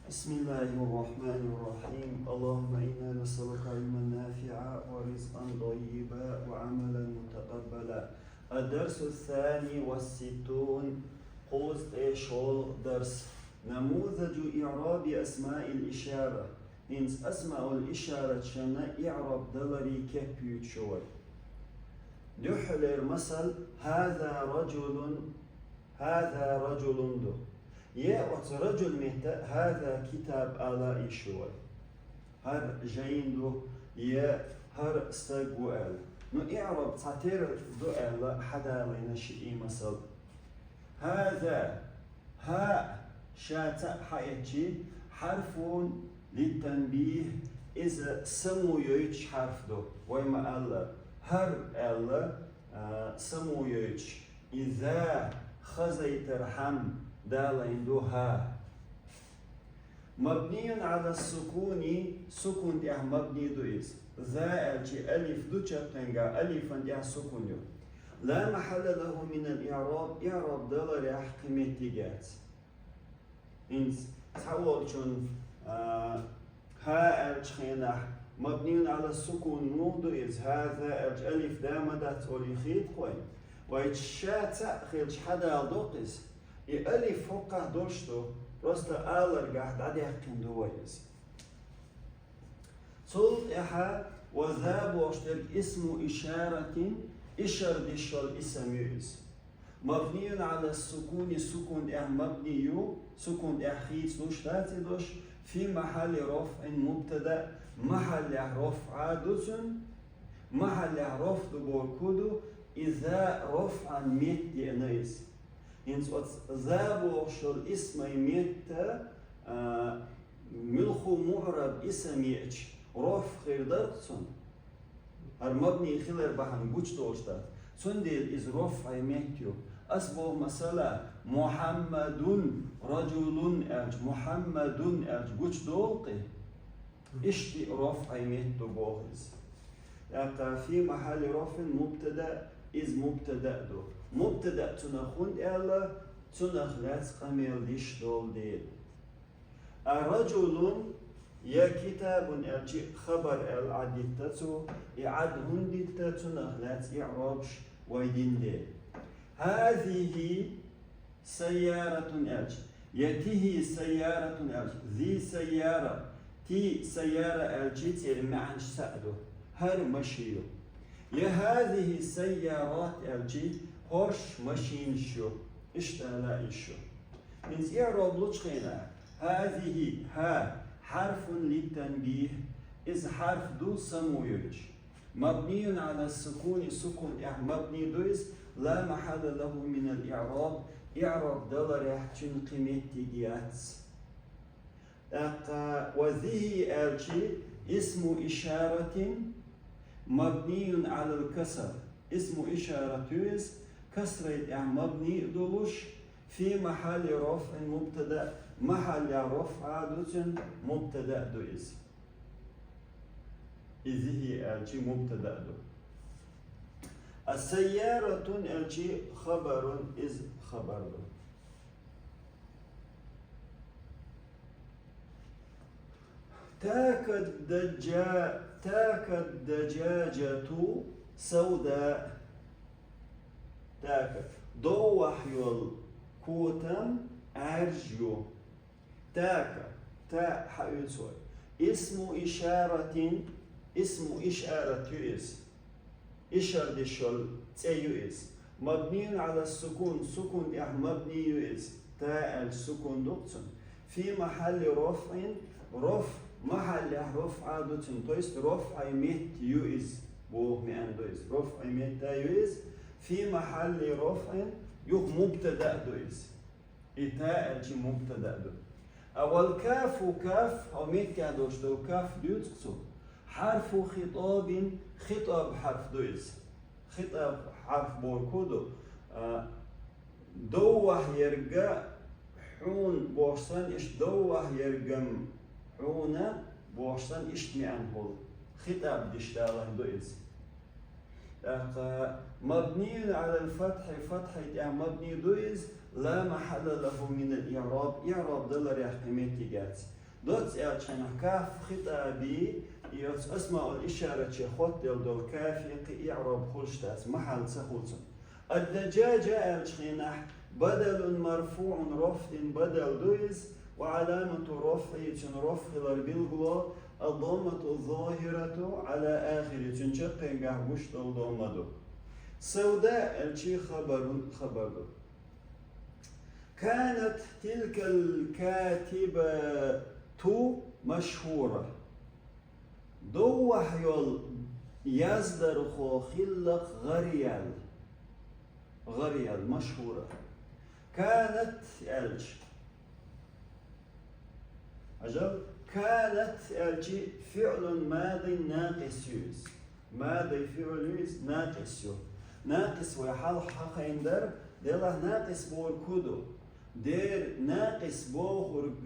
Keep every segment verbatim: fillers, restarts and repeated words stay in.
بسم الله الرحمن الرحيم. اللهم إنا نسألك علما نافعا ورزقا طيبا وعملا متقبلا. الدرس الثاني والستون. Кхузткъе шолгӀа дарс. نموذج إعراب أسماء الإشارة. ХӀинца асмаул ишарат шайна иӀраб даларий кеп юьйцуш ю вай. Дуьххьалера масал: هذا رجل, هذا رجل ду. Е оцу раджул метта هذا كتاب ала йиш ю вай. ХӀара жайна ду, е хӀара стаг ву аьлла. Ну, иӀраб цхьатера ду аьлла хьадалийна шиъ и масал. هذا, хӀа, ша цхьаъ хьаэцчи, حرف للتنبيه, иза само йойтуш хьарф ду. Вай ма-аллара, хӀара аьлла, а, само йойтуш. И за хазайтархьама далийна ду хӀа. مبني على السكون, сукун тӀехь мабни ду иза. За аьлчи алиф ду чаккхенгахь, алифан тӀехь сукун ю. لا محل له من الإعراب, иӀраб даларехь кхин меттиг яц. ХӀинца цхьаволчун, а, хӀа аьллачу хенахь مبني على السكون муха ду иза, هذا аьлча алиф да ма дац олий хета-кх вайна. Вай ша цхьаъ хилча хьадала доккху иза. И алиф хӀокхахь долуш ду, просто аларгахь дӀадаьккхина ду вай иза. Цул тӀаьхьа وذا бохуш дерг اسم إشارة, ишар деш йолу исам ю иза. مبني على السكون, сукун тӀехь мабни ю, сукун тӀехь хийцалуш дац и дош, في محل رفع مبتدأ, махьаллехь рафӀа ду цуьнан, махьаллехь рафӀ ду бохург хӀун ду, и за рафӀан метта деана иза. ХӀинца оцу за бохуш йолу исмай метта, а, муьлхха муӀраб исам еача, рафӀ хир дара-кх цунна. ХӀара мабни хилар бахьана гучудолуш дац. Цундела иза рафӀан метта ю. Ас боху масала, محمد رجل аьлча, محمد аьлча гучудолу-кх и? Иштта и рафӀан метта ду боху иза. ТӀаккха في محل رفع مبتدأ, иза мубтада ду. Мубтада цунах хӀунда аьлла, цунах лаьцна къамел деш долу дела. А رجل я كتاب аьлчи хабар аьлла Ӏад дитта цо, и Ӏад хӀунда дитта, цунах лаьцна иӀрабаш вай дина дела. هذه سيارة аьлча, я ته سيارة аьлча, ذي سيارة, تي سيارة аьлчи церан маьӀнаш цхьаъ ду. ХӀара маши ю. Я هذه سيارات аьлчи, хӀорш машинаш ю. Иштта ала йиш ю. ХӀинца иӀраб лучу хенахь, هذه, хӀа, حرف للتنبيه, иза хьарф ду само йойтуш. مبني على السكون, сукун тӀехь мабни ду иза, لا محل له من الإعراب, иӀраб даларехь цуьнан кхин меттиг яц. ТӀаккха وذه аьлчи, اسم إشارة مبني على الكسر, исму ишарат ю иза, касрай тӀехь мабни а долуш, في محل رفع مبتدأ, махьаллехь рафӀа ду цуьнан, мубтада ду иза. И ذه аьлчи мубтада ду. А سيارة аьлчи хабарун, иза хабар ду. تاك الدجا-, تاك الدجاجة سوداء. تاك, доввахь йолу котам Ӏаьржа ю. تاك, та хьаоьцу вай. اسم إشارة, исму ишарат ю иза. Ишар деш йолу цӀе ю иза. مبني على السكون, сукун тӀехь мабни ю иза. Та аьлча сукун ду-кх цунна. في محل رفع, рафӀ, махьаллехь рафӀа ду цуьнан, то есть рафӀан метта ю иза, боху маьӀна ду иза. РафӀан метта ю иза. في محل رفع, юха мубтада ду иза. И та аьлчи мубтада ду. А والكاف, каф, хьо меттехь долуш долу каф дуьйцу-кх цо. حرف خطاب, хитӀаб хьарф ду иза. ХитӀаб хьарф бохург хӀун ду? А, доввахь ерг хьуна бохуш санна, иштта доввахь ергам хьуна бохуш санна, иштта маьӀна хуьлу. ХитӀаб деш далийна ду иза. ТӀаккха مبني على الفتح, фатхьай тӀехь мабни ду иза, لا محل له من الإعراب, иӀраб даларехь кхин меттиг яц. Доцца аьлча хьанах каф хитӀаби, и оцу асмаул ишараче хоттаделла долу кафе кхин иӀраб хуьлуш дац, махьалла ца хуьлу цуьнан. Ад-даджаджа аьлча хьанах бадалун марфуӀун, рофдин бадал ду иза, ва Ӏаламату рофӀи, цуьнан роф хилар билгало, ад-даммату зохирату Ӏала ахири, цуьнан чаккхенгахь гуш долу домма ду. Савда аьлча хабарун, хабар ду. Канат тилкал катибату машхура. Доввахь йолу яздархо хилла гӀараяьлла. ГӀараяьлла, машхура. Канат аьлча. Хьажал, канат аьлча фиълун мадин накъис ю иза. Мади фиъл ю иза, накъис ю. Накъис вай хьалха хьахийна дара, делахь накъис бохург хӀун ду? Дера накъис бохург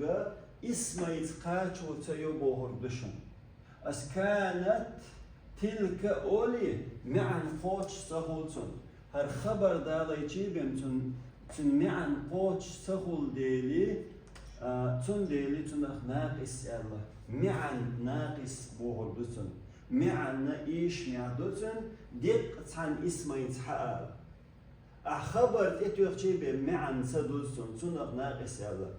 исмаца кхачо ца йо бохург ду шуна. Ас канат тилка олий, маьӀна кхочуш ца хуьлу цуьнан. ХӀара хабар далайчий бен цуьнан, цуьнан маьӀна кхочуш ца хуьлу дели, а, цундели цунах накъис аьлла. МаьӀна накъис бохург ду цуьнан. МаьӀна ийша маьӀна ду цуьнан, деккъа цхьана исмаца хьаала. Ахь хабар тӀетоьхчий бен маьӀна ца дузу цуьнан, цунах накъис аьлла.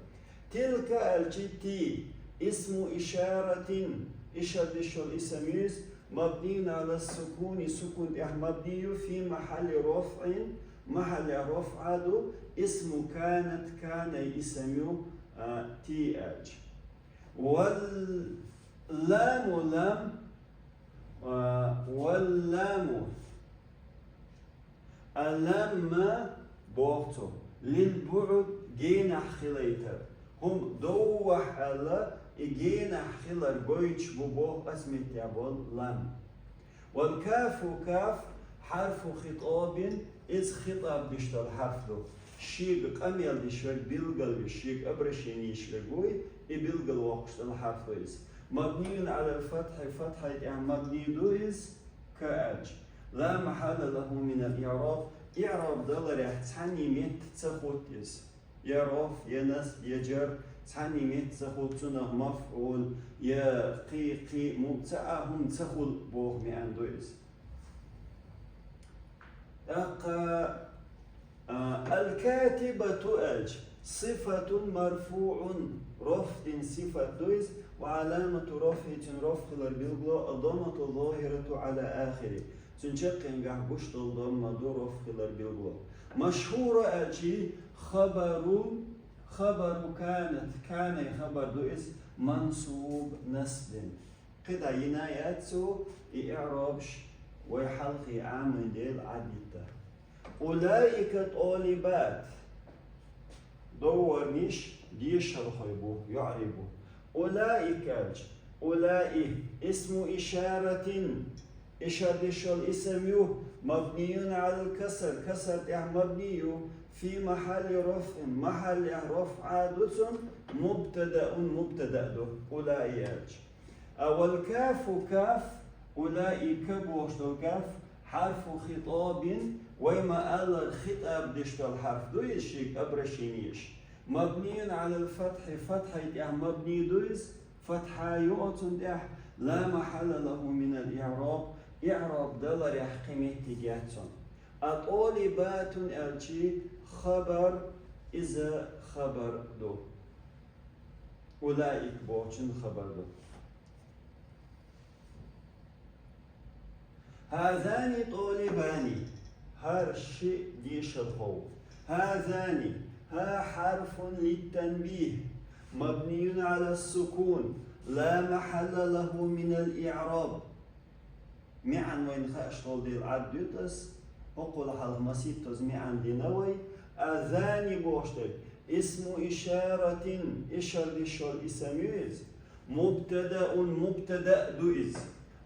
Тилка аьлча ти, исму ишаратин, ишар деш йолу исам ю иза, мабнийун Ӏала сукуни, сукун тӀехь мабни ю, фи махьалли рофӀин, махьаллехь рофӀа ду, исму канат, канай исам ю, а, ти аьлча. Вал ламу лам, а, вал ламу. Аламма боху цо, лил буӀд, генахь хилайтар. ХӀума доввахь аьлла, и генахь хилар гойтуш бу боху аса меттехь болу лам. Вал кафу каф хьарфу хитӀабин, иза хитӀаб деш долу хьарф ду. Шега къамел деш верг билгал веш, шега обращение еш верг вуй, и билгал воккхуш долу хьарф ду иза. Мабнийун Ӏалал фатхьи, фатхьай тӀехь мабни ду иза, ка аьлча. Ла махьалла лаху минал иъраб, иъраб даларехь цхьанний метта ца хӀутту иза. Я роф, я насб, я джар, цхьанний метта ца хӀутту цунах мафӀул, я кхин, кхин, му-, цхьа а хӀума ца хуьлу боху маьӀна ду иза. ТӀаккха, а, аль-катибату аьлча, сифатун марфуӀун, рофдин сифат ду иза, ва Ӏаламату рофӀи, цуьнан роф хилар билгало, ад-даммату зохирату Ӏала ахири, цуьнан чаккхенгахь гуш долу домма ду роф хилар билгало. Машхура аьлча, хабару, хабару канат, канай хабар ду иза, мансуб насбин. КхидӀа йина яц цо, и иърабаш вай хьалхе Ӏамийна дела Ӏадйита. Улаика тӀолибат. Довварниш дешархой бу, йоӀарий бу. Улаика аьлча, улаи, исму ишаратин, ишар деш йолу исам ю, мабнийун Ӏалал каср, каср тӀехь мабни ю, фи махьалли рофӀин, махьаллехь рофӀа ду цуьнан, мубтадаун, мубтада ду, улаи аьлча. А вал кафу каф, улаика бохуш долу каф, хьарфу хитӀабин, вай ма-аллара хитӀаб деш долу хьарф ду иза, шега обращение еш. Мабнийун Ӏалал фатхьи, фатхьай тӀехь мабни ду иза, фатхьа ю оцунна тӀехь, ла махьалла лаху минал иъраб, иъраб даларехь кхин меттиг яц цунна. А тӀолибатун аьлча хабар, иза хабар ду. Улаик бохучун хабар ду. Хазани тӀолибани, хӀара ши дешархо ву. Хазани, ха хьарфун литтанбихь, мабнийун Ӏала сукун, ла махьалла лаху минал иъраб. МаьӀна вайна хууш долу дела Ӏаддуьту ас, хӀокхул хьалха масийттаза маьӀна дина вай, а зани бохуш дерг, исму ишаратин, ишар деш йолу исам ю иза, мубтадаун, мубтада ду иза,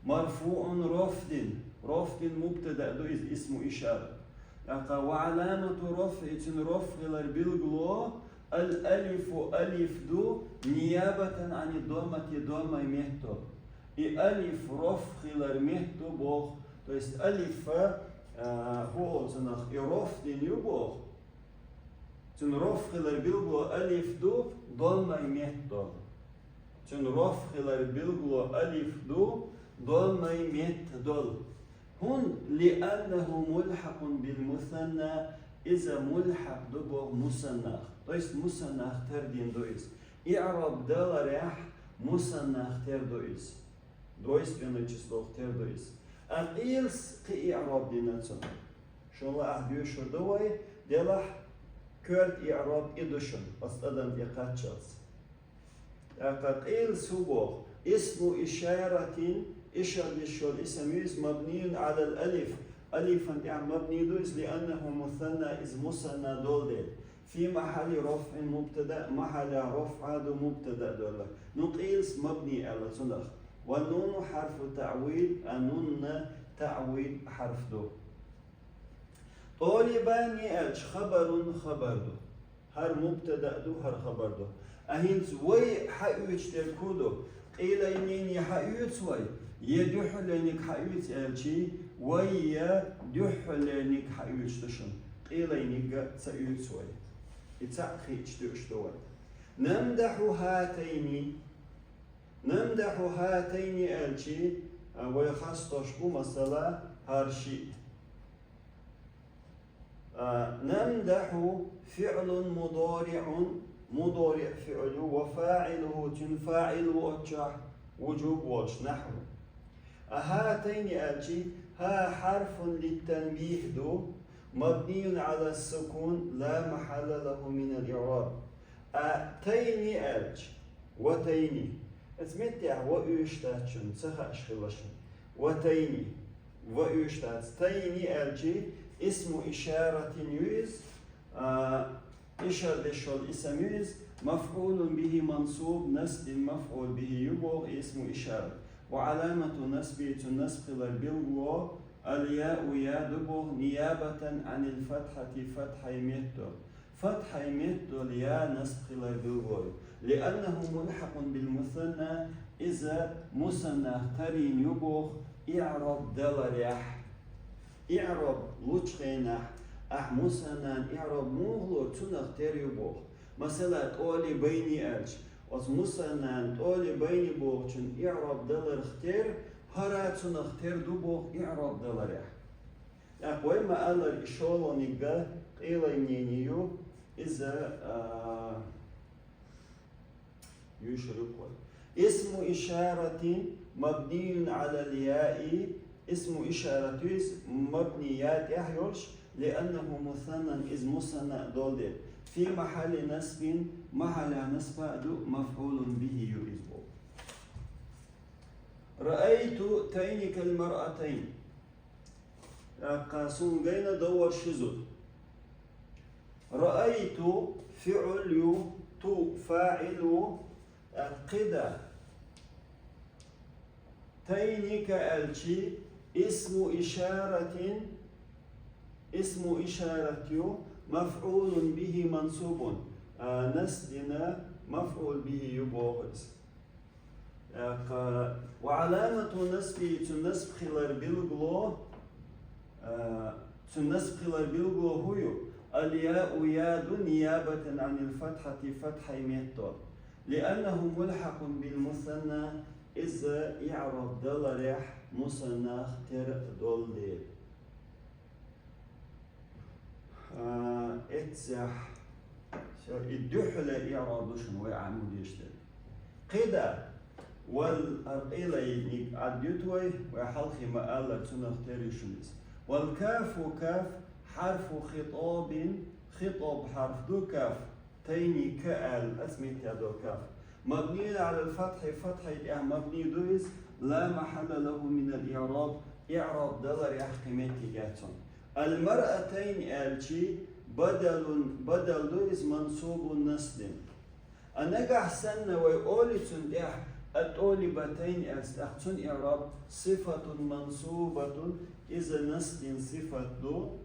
марфуун рофдин, рофдин мубтада ду иза, исму ишара. ТӀаккха ва Ӏаламату рофӀи, цуьнан роф хилар билгало, ал-алифу, алиф ду, ниябатан Ӏани доммати, доммай метто. И алиф роф хилар метто боху, то есть алифа, а, хӀу олу цунах, и рофдин ю боху. Цуьнан роф хилар билгало алиф ду, доммай метто. Цуьнан рофӀ хилар билгало алиф ду, даммай меттадолу. ХӀунда, لأنه ملحق بالمثنى, иза мулхьакъ ду боху мусаннах. То есть мусаннах тардина ду иза. ИӀраб даларехь мусаннах тера ду иза. Двойственное число тера ду иза. Ткъа къийлас кхин иӀраб дина цунах. Шуна лаахь доьшур ду вай, делахь коьрта иӀраб и ду шуна, оцу тӀадам тӀе кхаччалц. ТӀаккха къийлас хӀун боху? اسم إشارة, ишара деш йолу исам ю иза, مبني على الألف, алифан тӀехь мабни ду иза, لأنه مثنى, иза мусанна долу дела. في محل رفع مبتدأ, махьаллехь рофӀа ду мубтада долу. Ну, къийлас мабни аьлла цунах. والنون حرف تعويض, а нунна таъвид хьарф ду. طالبان аьлча, خبر хабар ду. ХӀара мубтада ду, хӀара хабар ду. А хӀинца вай хьаоьцуш дерг хӀун ду? Къийлайнин хьаоьцу вай, я дуьххьалерниг хьаоьцу аьлчи, вай я дуьххьалерниг хьаоьцуш ду шуна. Къийлайниг ца оьцу вай. И цхьаъ хиъча тоьуш ду вай. نمدح هاتين. نمدح هاتين аьлчи, а, вай хестош бу, масала, хӀара шиъ. А, نمدح فعل مضارع, мудариъ фиъл ю, وفاعله, цуьнан фаӀил ву оццахь, وجوب волуш, نحو. А هاتين аьлчи, ха حرف للتنبيه ду, مبني على السكون لا محل له من الإعراب. А тайни аьлча, وتين. Оцу меттехь ва оьшуш дац шуна, ца хааш хилла шуна. وتين. Ва оьшуш дац. Тайни аьлчи, اسم إشارة ю иза, а, ишара деш йолу исам ю иза, مفعول به منصوب, насбдина مفعول به ю боху اسم إشارة. وعلامة نصبه, цуьнан насб хилар билгало, الياء, я ду боху, نيابة عن الفتحة, фатхьай меттадолу. Фатхьай меттадолу я насб хилар билгало ю. لأنه ملحق بالمثنى, иза мусаннах тарийна ю боху иӀраб даларехь. ИӀраб лучу хенахь, ахь мусаннан иӀраб муха лору, цунах тера ю боху. Масала, طالبين аьлча, оцу мусаннан طالبين бохучун иӀраб даларх тера, хӀара цунах тера ду боху иӀраб даларехь. ТӀаккха вай ма-аллара, и шолгӀаниг къийлайн ю, иза, а, юьйшур ю-кх вай. اسم إشارة مبني على الياء, исму ишарат ю иза, мабни я тӀехь йолуш, لأنه مثنى, иза мусанна долу дела. في محل نصب, махьаллехь насб а ду, مفعول به ю иза боху. رأيت تين كالمرأتين. ТӀаккха суна гайна довр ши зуда. رأيت фиъл ю, تو фаӀил ву, тӀаккха кхидӀа. تين ка аьлчи, اسم إشارة, исму ишарат ю, مفعول به منصوب, а, насб дина مفعول به ю боху иза. ТӀаккха, وعلامة نصبه, цуьнан насб хилар билгало, а, цуьнан насб хилар билгало хӀун ю? الياء, я ду, نيابة عن الفتحة, фатхьай меттадолу. لأنه ملحق بالمثنى, иза иӀраб даларехь мусаннах тера долу дела. А, эццехь. Всё, и дуьххьале иӀраб ду шуна вай Ӏаммо дезаш дерг. КхидӀа, вал, къийлайниг Ӏаддуьту вай, вай хьалхе ма-аллара, цунах тера ю шуна иза. والكاف, каф, حرف خطاب, хитӀаб хьарф ду каф. تين ка аьлла, оцу меттехь долу каф. مبني على الفتح, фатхьай тӀехь мабни ду иза, لا محل له من الإعراب, иӀраб даларехь кхин меттиг яц цуьнан. المرأتين аьлчи, بدل, бадал ду иза, منصوب, насб дина. А нагахь санна вай олу цуьнан тӀехь الطالبتين аьлча, тӀаккха цуьнан иӀраб صفة منصوبة, иза насб дина сифат ду.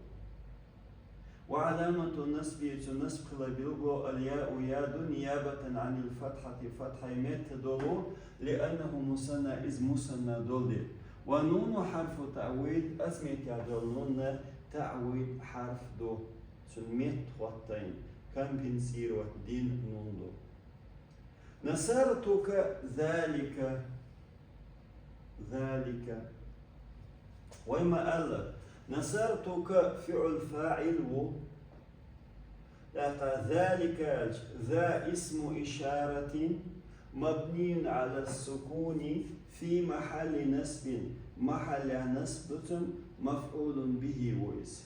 وعلامة نصبه, цуьнан насб хилар билгало, الياء, я ду, نيابة عن الفتحة, фатхьай меттадолу, لأنه مثنى, иза мусанна долу дела. والنون حرف تعويض, оцу меттехь долу нун таъвид хьарф ду. Цуьнан метта хӀоттайна, компенсировать дина нун ду. نصرتك ذلك. ذلك. Вай ма аьлла, نصرتك فعل فاعل ву. ТӀаккха ذلك аьлча, ذا اسم إشارة مبني على السكون في محل نصب. Махьаллехь насб ду цун, مفعول به ву иза.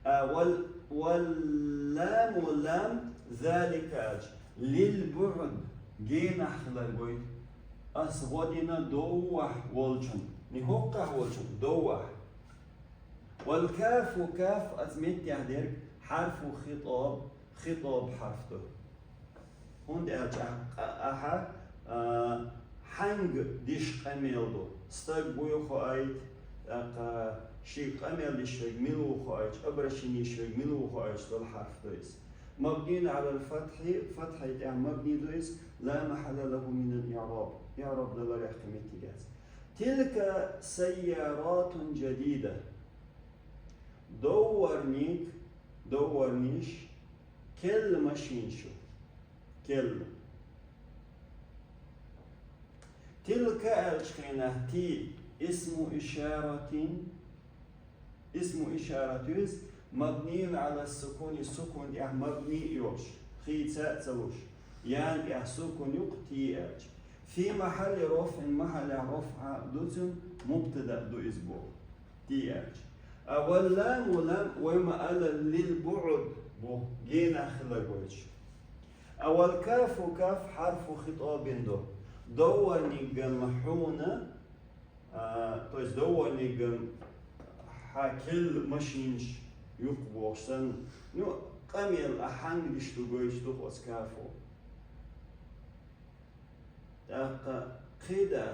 А, вал-, واللام, лам, ذلك аьлча, للبعد, генахь хилар гойту. Ас гӀо дина доввахь волчун, не хӀоккхахь волчун, доввахь. والكاف, каф, оцу меттехь дерг حرف خطاب, хитоб хьарф ду. ХӀунда аьлча ахь, ахьа, а, хьанга деш къамел ду? Стаг вуй хоуьйту, тӀаккха шега къамел деш верг мила ву хоуьйтуш, обращение еш верг мила ву хоуьйтуш долу хьарф ду иза. مبني على الفتح, фатхье тӀехь мабни ду иза, لا محل له من الإعراب, иъраб даларехь кхин меттиг яц. تلك سيارات جديدة. Довварниг, довварниш, керла машинаш ю. Керла. تلك аьлча хенахь, ти, اسم إشارة, اسم إشارة ю иза, مبني على السكون, сукун тӀехь мабни йолуш, хийца а ца луш, ян тӀехь сукун ю-кх ти аьлча. في محل رفع, махьаллехь рафӀ ду цун, мубтада ду иза боху. Ти аьлча. А, واللام, лам, вай ма аьлла, للبعد бу, генахь хилар гойтуш. А, والكاف, каф حرف خطاب ду. Довварниг-м хьуна, а, то есть довварниг-м хьан керла машинаш ю-кх бохуш санна, ну, къамел ахь хьанга деш ду гойтуш ду-кх оцу кафо. ТӀаккха кхидӀа.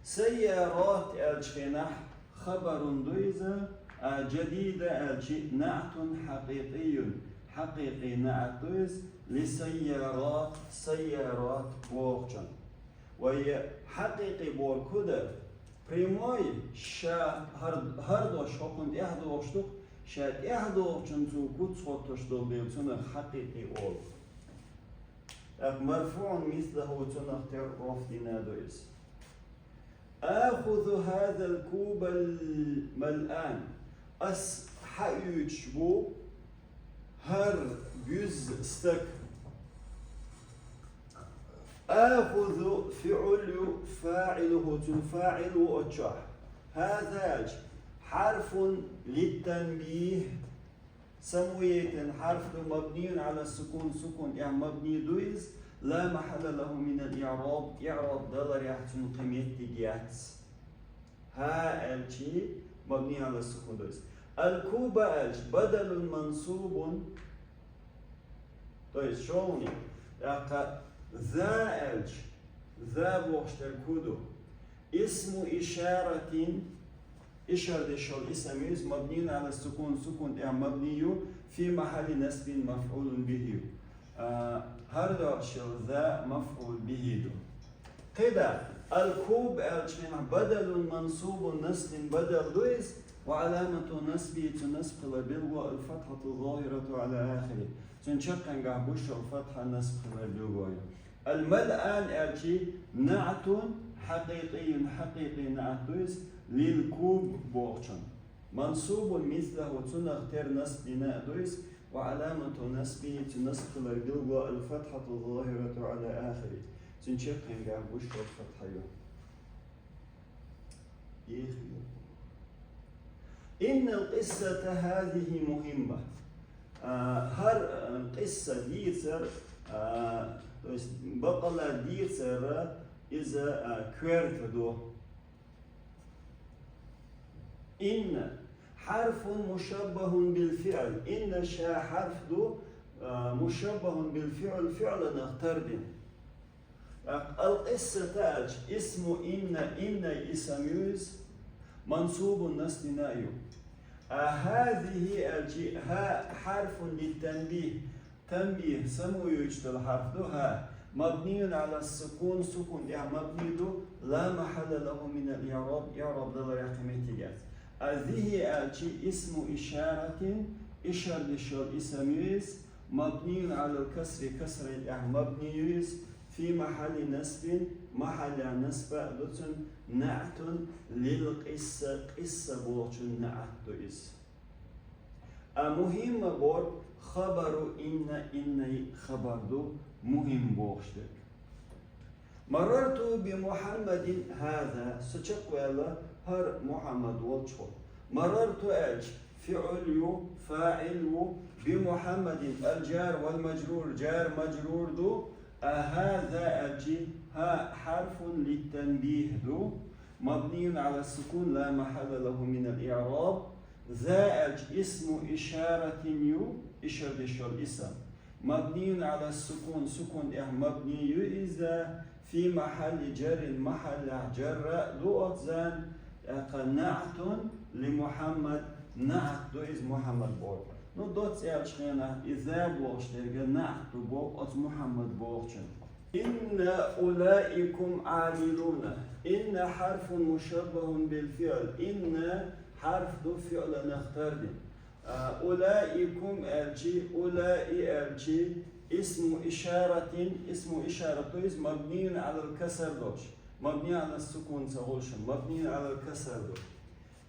سيارات аьлча хенахь хабарун ду иза, а جديدة аьлча نعت حقيقي, хьакъикъи наӀат ду иза, لسيارات, سيارات бохучун. Вай хьакъикъи бохург хӀун ду? Прямой, ша хӀар-, хӀара дош хӀокхунна тӀаьхьа догӀуш ду-кх, ша тӀаьхьа догӀучун цо куц хӀоттош долу дела цунах хьакъикъи олу. ТӀаккха مرفوع مثله, цунах тера рафӀ дина ду иза. آخذ هذا الكوب الملآن. Ас хьаоьцуш ву хӀара буьзза стаг. آخذ فعل فاعله, цуьнан фаӀил ву оцу чохь. هذا аьлча, حرف للتنبيه. Самавиятан хьарф ду, مبني على السكون, сукун тӀехь мабни ду иза, لا محل له من الإعراب, иъраб даларехь цуьнан кхин меттиг яц. ХӀа аьлча, مبني على السكون ду иза. الكوب аьлча, بدل منصوب, то есть шолгӀаниг. ТӀаккха ذا аьлча, ذا бохуш дерг хӀун ду? اسم إشارة, ишара деш йолу исам ю иза, مبني على السكون, сукун тӀехь мабни ю, في محل نصب مفعول به ю. А, хӀара дош йолу ذا مفعول به ду. КхидӀа, الكوب аьлча хенахь بدل منصوب, насбин бадал ду иза, وعلامة نصبه, цуьнан насб хилар билгало الفتحة الظاهرة على آخره. Цуьнан чаккхенгахь гуш йолу фатхьа насб хилар билгало ю. الملآن аьлча نعت حقيقي, хьакъикъи наӀат ду иза, للكوب бохучун. منصوب مثله, цунах тера насб дина а ду иза, وعلامة نصبه, цуьнан насб хилар билгало الفتحة الظاهرة على آخره. Цуьнан чаккхенгахь гуш йолу фатхьа ю. إن القصة هذه مهمة. А, хӀара, а, къисса дийцар, а, то есть бакъалла дийцар иза, а, коьрта ду. إن حرف مشبه بالفعل. إن ша хьарф ду, а, مشبه بالفعل, фиъланах тардина. ТӀаккха القصة аьлча, اسم إن, إن исам ю иза, منصوب, насб дина а ю. А هذه аьлча, хӀа حرف للتنبيه, танбих, самавойтуш долу хьарф ду хӀа, مبني على السكون, сукун тӀехь мабни ду, لا محل له من الإعراب, иъраб даларехь кхин меттиг яц. А ذه аьлча, اسم إشارة, ишара деш йолу исам ю иза, مبني على الكسر, касра тӀехь мабни ю иза, في محل نصب, махьаллехь насба ду цун, نعت للقصة, къисса бохучун наӀат ду иза. А مهم бохург خبر إن, иннай хабар ду, مهم бохуш дерг. مررت بمحمد هذا, со чекхваьлла хӀара Мухьаммад волчу. مررت аьлча, фиӀл ю, фаӀил ву, بمحمد, الجار والمجرور, جار مجرور ду, а هذا аьлча, ха حرف للتنبيه ду, مبني على السكون لا محل له من الإعراب, ذا аьлча, اسم إشارة ю, ишар деш йолу исам. مبني على السكون, сукун тӀехь мабни ю иза, في محل جر, махьаллехь джарра ду оцу зан, тӀаккха نعت لمحمد, наӀат ду иза Мухьаммад бохург. Ну, доцца аьллачу хенахь, и ذا бохуш дерг наӀат ду боху оцу Мухьаммад бохучун. إن أولئكم عاملون. إن حرف مشبه بالفعل. إن хьарф ду фиӀланах тардина. А, أولئكم аьлча, أولئك аьлча, اسم إشارة, اسم إشارة, то есть مبني على الكسر долуш. مبني على السكون ца хуьлуш, مبني على الكسر ду.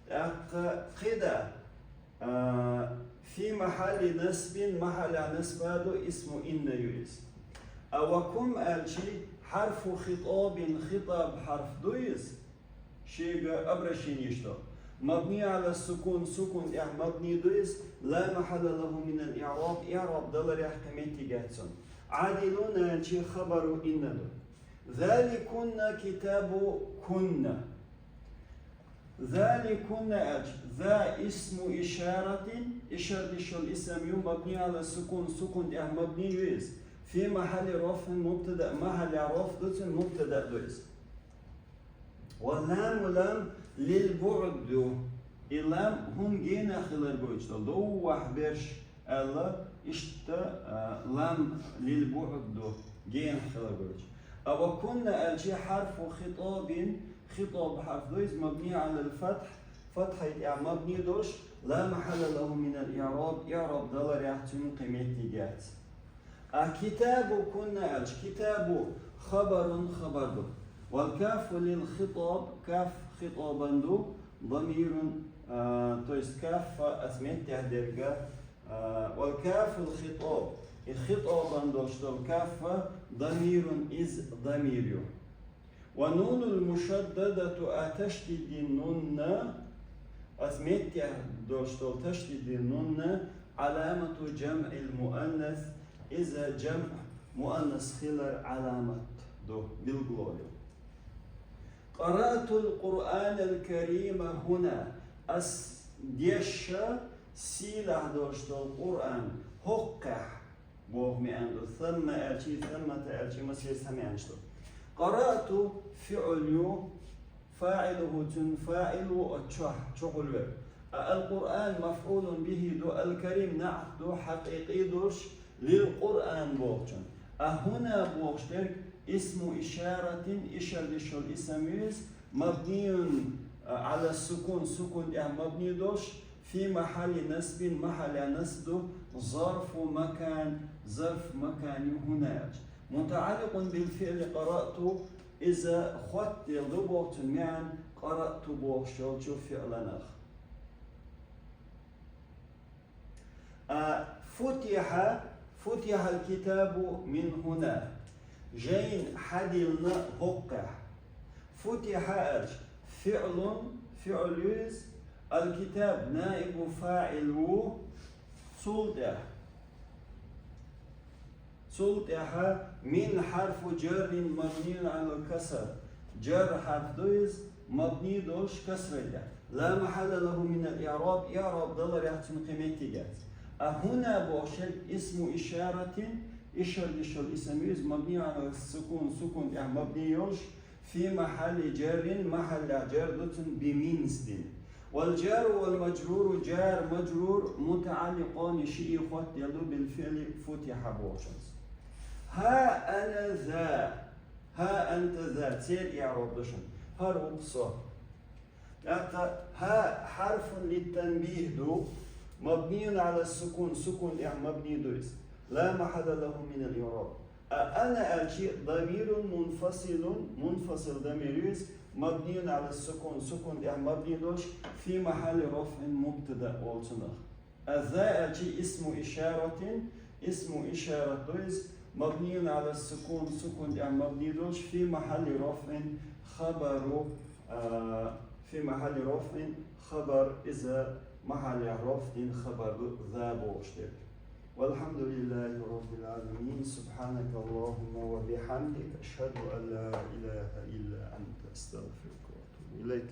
ТӀаккха кхидӀа, а, في محل نصب, махьаллехь насба ду, اسم إن ю иза. А وكم аьлча, حرف خطاب, хитӀаб хьарф ду иза. Шега обращение еш ду. مبني على السكون, сукун тӀехь мабни ду иза, لا محل له من الإعراب, إعراب даларехь кхин меттиг яц цунна. عاملون аьлча хабару إن ду. ذلكن كتابكن. ذلكن аьлча, ذا اسم إشارة, ишар деш йолу исам ю, مبني على السكون, сукун тӀехь мабни ю иза. في محل رفع مبتدأ, махьаллехь рафӀ ду цун, мубтада ду иза. واللام, лам, للبعد ду. И лам хӀун генахь хилар гойтуш долу, доввахь берш аьлла, иштта, а, лам للبعد ду, генахь хилар гойтуш. А وكن аьлча حرف خطاب, хитӀаб хьарф ду иза, مبني على الفتح, фатхьа тӀехь мабни долуш, لا محل له من الإعراب, إعراب даларехь цунна кхин меттиг яц. А كتابكن аьлча, كتاب хабарун, хабар ду. والكاف للخطاب, каф хитӀабан ду, ضمير, а, то есть каф оцу меттехь дерг, а, والكاف الخطاب, и хитӀабан долуш долу каф, ضمير, иза дамир ю. والنون المشددة, а ташдидин нун, оцу меттехь долуш долу ташдидин нун, علامة جمع المؤنث, иза جمع مؤنث хилар Ӏаламат ду, билгало ю. قرأت القرآن الكريم هنا, ас дешна сийлахь долуш долу Къуръан хӀокхехь боху маьӀна ду. ثم аьлча, ثمة аьлча, масех ца маьӀнаш ду. قرأت фиӀл ю, فاعله, цуьнан фаӀил ву оцу чохь, чухула верг. А القرآن مفعول به ду, الكريم наӀт ду, хьакъикъи долуш, للقرآن бохучун. А هنا бохуш дерг اسم إشارة, ишар деш йолу исам ю иза, مبني على السكون, сукун тӀехь мабни долуш, في محل نصب, махьаллехь насб ду, ظرف مكان, зарф макан ю هنا аьлча. متعلق بالفعل قرأت, иза хоттаделла ду боху цуьнан маьӀна, قرأت бохуш йолчу фиӀланах. А, فتح, فتح الكتاب من هنا. Жайна хьадиллина хӀокхехь. فتح аьлча, فعل, фиӀл ю иза, الكتاب наибу фаӀил ву, цул тӀаьхьа. Цул тӀаьхьа من حرف جر مبني على الكسر. Джар хьарф ду иза, мабни долуш касра тӀехь. لا محل له من الإعراب, иъраб даларехь цуьнан кхин меттиг яц. А هنا бохуш ерг اسم إشارة, ишар деш йолу исам ю иза, مبني على السكون, сукун тӀехь мабни йолуш, في محل جر, махьаллехь джар ду цуьнан بمن сдина. والجار والمجرور, джар, мажрур, متعلقان, шиъ хоттаделла ду بالفعل فتح бохучунца. ها أنا ذا, ها أنت ذا, церан иъраб ду шуна. ХӀара ву-кх со. ТӀаккха ها حرف للتنبيه ду, مبني على السكون, сукун тӀехь мабни ду иза. لا محل له من الإعراب. А, ана аьлча ضمير منفصل, мунфасил дамир ю из, مبني على السكون, сукун тӀехь мабни долуш, في محل رفع مبتدأ волчунах. А ذا аьлча اسم إشارة, исму ишарат ду из, مبني على السكون, сукун тӀехь мабни долуш, في محل رفع خبر, а, في محل رفع خبر, иза махьаллехь рофӀ дина хабар ду ذا бохуш дерг. والحمد لله رب العالمين. سبحانك اللهم وبحمدك. أشهد أن لا إله إلا أنت. أستغفرك وأتوب إليك.